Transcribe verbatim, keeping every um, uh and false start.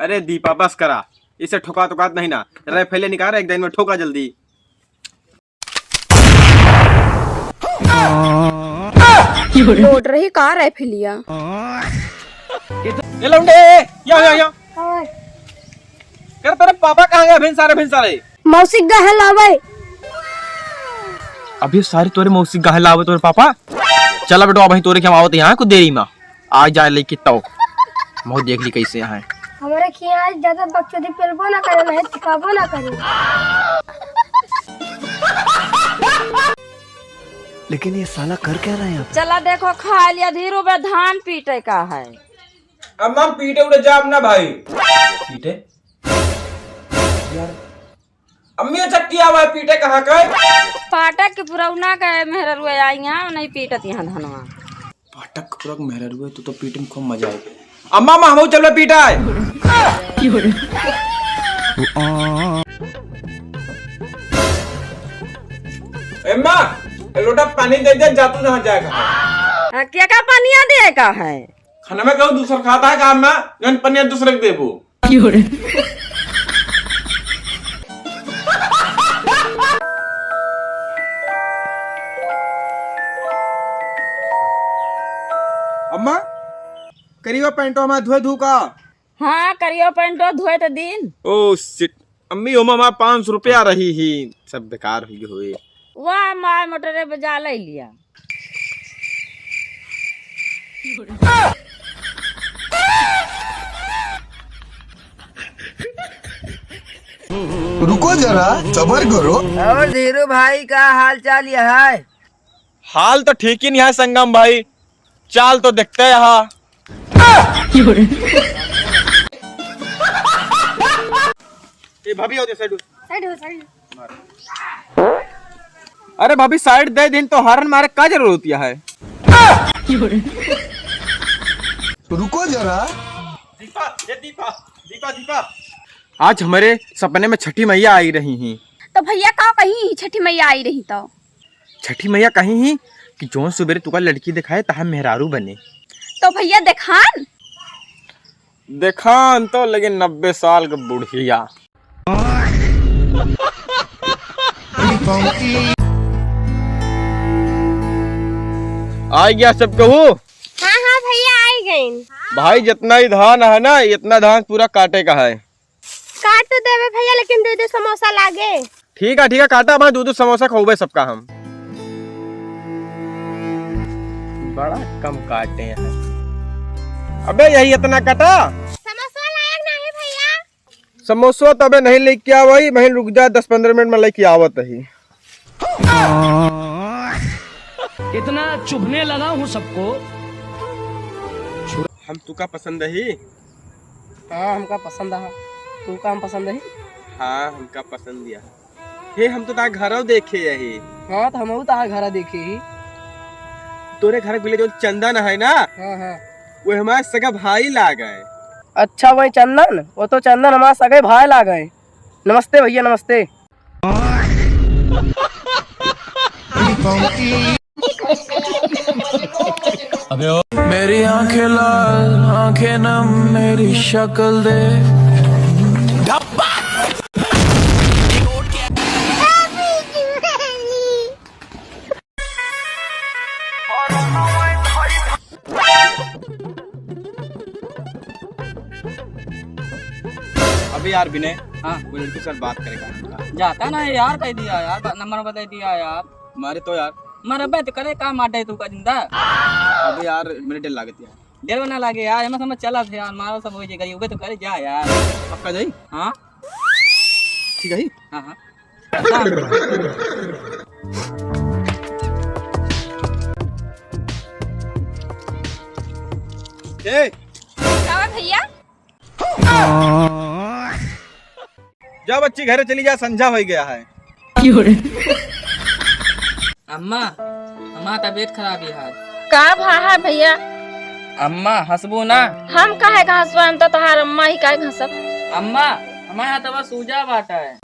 अरे दीपा, बस करा, इसे ठोका तो कात नहीं ना, रैफेले निकाल, एक दिन में ठोका जल्दी। लोड रही का रैफेलिया? ए लौंडे, या, या, या। कर, तेरे पापा कहाँ गए भिनसारे, भिनसारे? मौसी गए लावे। अभी सारी तोरे मौसी गए लावे तोरे पापा। चला बेटो, अबहीं तोरे के हम आवत यहाँ कुछ देरी में। आ जाए लेके तौ। महू देख ली कैसे हैं। हमरे खियाँ आज ज्यादा बकचोदी पेलबो ना करे, नहीं सिखाबो ना करे। लेकिन ये साला कर क्या रहा है यहाँ पे? चला देखो, खा लिया धीरू बे, धान पीटे का है। अम्मा, हम पीटे उठे जाब ना भाई। पीटे? यार, अम्मी, अच्छा किया हुआ है, पीटे कहाँ का है? पाठक के पुरौना का है, मेहररुआ आई यहाँ, नहीं पीटत यहाँ धनवा। पाठक के पुरौना मेहररुआ, तू तो पीटे में खूब मजा आए। अम्मा, अम्मा, हमहू चलबे पीटे। अम्मा, ए लोटा पानी दे दे, जा तू जहाँ जाएगा। हाँ, क्या का पनिया दिए का है? खाना में कहूँ दूसर खाता है काम में, जौन पनिया दूसरे के देबो। अम्मा, करियो पैंटो हमार धोए धू का? हाँ, करियो पैंटो धोए तो दीन। ओ शिट, अम्मी, ओमा हमार पाँच सौ रुपया रही ही, सब बेकार हुई हुए। वाह, माय मोटरे बजा ले लिया। रुको जरा, सबर करो। और धीरू भाई का हाल चाल यह है? हाल तो ठीक ही नहीं है संगम भाई, चाल तो देखते यहाँ। ए भाभी, आओ दे side। Side हो, side। अरे भाभी, side दे दिन तो horn मारे का जरूरत है? रुको जरा। दीपा, ए दीपा, दीपा, दीपा। आज हमरे सपने में छठी मैया आई रही ही। तो भैया का कही ही छठी मैया आई रही तो? छठी मैया कही ही कि जौन सुबेरे तुका लड़की देखाए तहा मेहरारू बने। तो भैया देखान? देखान तो लेकिन नब्बे साल के बुढ़िया। आई गया सब कहू? हाँ, हाँ भैया, आई गइन। भाई, जितना ही धान है ना, इतना धान पूरा काटे का है। काट तो देबे भैया, लेकिन दे दे समोसा लागे। ठीक है, ठीक है, काटा, अपना दो दो समोसा खोबे सबका हम। बड़ा कम काटे हैं। अबे, यही इतना कटा? समोसा लायक नहीं भैया। समोसा तो अबे नहीं लेके आवई, वहीं रुक जा, दस पन्द्रह मिनट में लेके आवत ही। इतना चुभने लगा हूँ सबको। हम तुका पसंद ही? हाँ, हमका पसंद है। तुका हम पसंद ही? हाँ, हमका पसंद है। हे, हम तो तार घरो देखे यही। हाँ, तो हमहू तार घरा देखे ही। तोरे घर के जौन चंदन है ना, हाँ, हाँ। वो हमार सगा भाई लागे। अच्छा, वही चंदन, वो तो चंदन हमार सगे भाई लागे। नमस्ते भैया, नमस्ते। अबे ओ। मेरी आंखें लाल, आंखें नम, मेरी शक्ल दे। अबे यार विनय, हाँ। वो लड़की से बात करेगा हमका। जाता ना है यार, कह दिया यार, ब-, नंबर बता दिया यार। मारे तो यार। मरबे तो करे, का मार दे तू का जिंदा? अबे यार, मेरे डर लागत यार। डर ना लागे यार, एमा समझ चला थे यार, मारो सब हो जाएगा, उबे तो करे जा यार। पक्का जाई? हाँ। ठीक है। हाँ, हाँ। ए। का बा भैया? जा बच्ची, घरे चली जा, संझा हो गया है। अम्मा, अम्मा तबीयत खराब है। का भा है भैया? अम्मा, हंसबू ना? हम काहे का हंसबा, हम तो तोहार अम्मा ही, काहे का हंसब? अम्मा, हमारे हाथ में सूजा बाटा है।